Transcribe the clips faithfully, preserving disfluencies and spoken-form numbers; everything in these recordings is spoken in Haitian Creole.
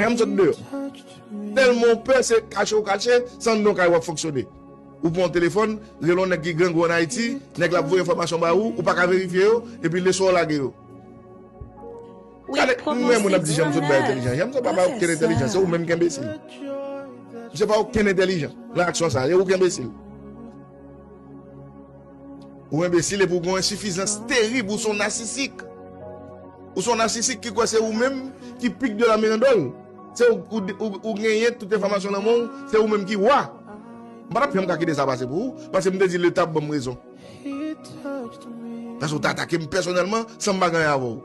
Janm sot deyò. Tèlman w pè, se kache w kache, se anndan w kay w ap fonksyone. Ou pran yon telefòn, rele yon nèg ki grangou ann Ayiti, nèg la ap voye enfòmasyon ba ou, ou pa ka verifye yo, epi leswa w lage yo. Gade, mwen moun ap di Janm sot bay entèlijan. Janm sot pa bay okenn entèlijan, se ou menm ki enbesil. Misye pa okenn entèlijan nan aksyon sa, e ou ki enbesil. Ou enbesil epi ou gen yon ensifizans terib, ou se yon nasisik. Ou se yon nasisik ki kwè se ou menm ki pic de la mirandole. Se ou, ou, ou, ou genyen tout enfòmasyon nan men w, se ou menm ki wa. M pa t ap janm ka kite sa pase pou ou, paske m te di Leta ap ban m rezon. Paske ou te atake m pèsonèlman san m pa gen anyen avè w.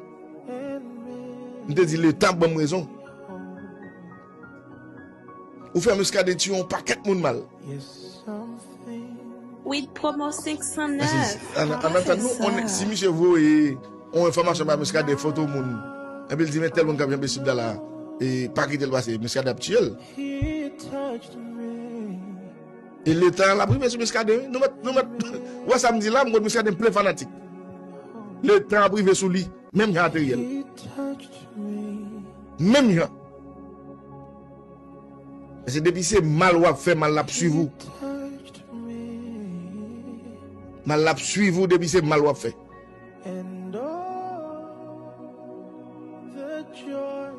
M te di Leta ap ban m rezon. Ou fè Muscadin tiye yon pakèt moun mal. With promo senk san nèf. An atann nou, si misye voye yon enfòmasyon ba Muscadin, foto moun, epi l di men tèl moun k ap janbe sib la la, e pa kite l pase, Muscadin ap tiye l. E letan an l ap rive sou Muscadin wi. Nou mèt, nou mèt, ou wè sa m di la, m konn Muscadin plen fanatik. Letan ap rive sou li, menm jan ateri l. Menm jan. Paske depi se mal w ap fè, mal l ap swiv ou. Mal l ap swiv ou depi se mal w ap fè.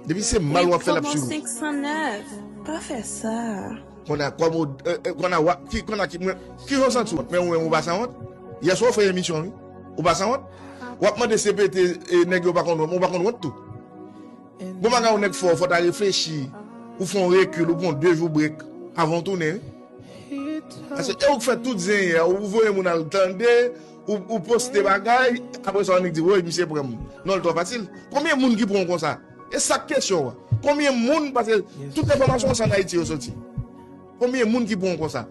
Depi se mal w ap fè l ap swiv ou. Senk san nèf. Pa fè sa. Konn a kòm ou, konn a wa, ki, konn a ki, mwen, ki jan w santi w? Men ou menm ou pa sanwont? Yèswa w fè emisyon wi. Ou pa sanwont? W ap mande se pete nèg yo pa konn wont, men ou pa konn wont tou. Bon bagay yon nèg fè w, fò w ta reflechi. Ou fè yon rekil, ou pran de jou brek avan w tounen wi. Paske e ou k fè tout zenyen an, ou voye moun al tande, ou, ou poste bagay, apre sa w annik di woy misye pran m. Non, l twò fasil. Konbyen moun ki pran w konsa? E sa k kesyon an. Konbyen moun, paske tout enfòmasyon se ann Ayiti yo soti. Konbyen moun ki pran w konsa?